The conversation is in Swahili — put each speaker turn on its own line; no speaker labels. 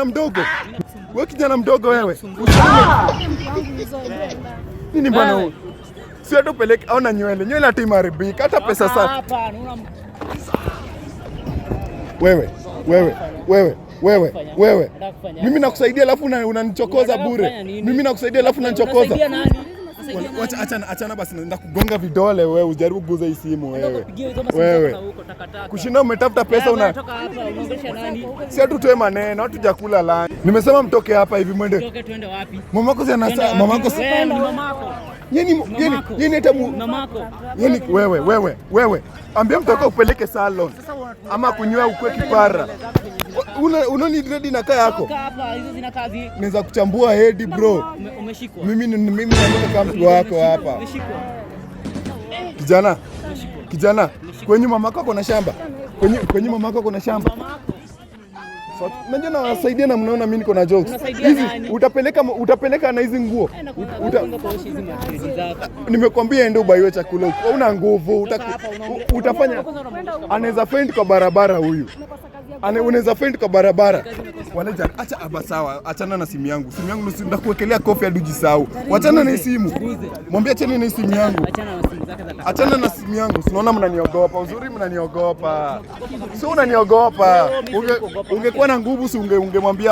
Kijana mdogo. Wewe kijana mdogo wewe. Nini bwana
Wewe.
Huyu? Si hata upeleke, ona nywele. Nywele hata imeharibika. Hata pesa
Toka
sana.
hapa, unaona.
Wewe, wewe, wewe, wewe, wewe.
Unataka kufanya?
Mimi nakusaidia alafu unanichokoza
Unataka
bure.
kufanya nini?
Mimi nakusaidia alafu unanichokoza.
Unasaidia nani? Unasaidia nani?
Wacha, achana, achana basi, naenda kugonga vidole wewe, ujaribu kuguza hii simu wewe.
Kupigia hizo masimu
Wewe.
zako za huko, takataka.
Kushinda umetafuta pesa
Wewe,
una
toka hapa, unaongelesha nani?
Si hatutoe maneno, hatujakula lunch. Nimesema mtoke hapa hivi mwende.
Toke tuende wapi?
Mamako si
Tuende
anasa,
wapi?
mamako si
Wewe ni mamako.
Yeni yeni
Mamako.
yeni hata mu
Mamako.
Yeni wewe, wewe, wewe. Ambia mtoke upeleke salon ama kunyoa ukue kipara. Una ni ready na kaa yako?
Toka hapa, hizo zina kazi.
Naweza kuchambua head, bro.
Umeshikwa.
Mimi naandika kama mtu wako hapa.
Umeshikwa.
Kijana, kijana, kwenye mamako ako na shamba. Kwenye mamako ako na shamba.
Mamako.
So, najua nawasaidia na mnaona mimi niko na jokes.
Unasaidia
Hizi
nani?
utapeleka na hizi nguo.
Enda kwanza, kwanza kuosha hizi matredi zako.
Nimekwambia ende ubaiwe chakula huko. Una nguvu,
Toka hapa,
utafanya
kwanza unamwongelesha.
Anaweza faint kwa barabara huyu. Unaweza faint kwa barabara. Wale jana, acha aba sawa, achana na simu yangu. Simu yangu ndakuwekelea kofi hadi ujisahau. Wachana na hii simu. Mwambie achana na hii simu yangu.
Achana na simu zake za takataka.
Achana na simu yangu. Unaona mnaniogopa. Uzuri mnaniogopa. Sio unaniogopa. Ungekuwa na nguvu si ungemwambia.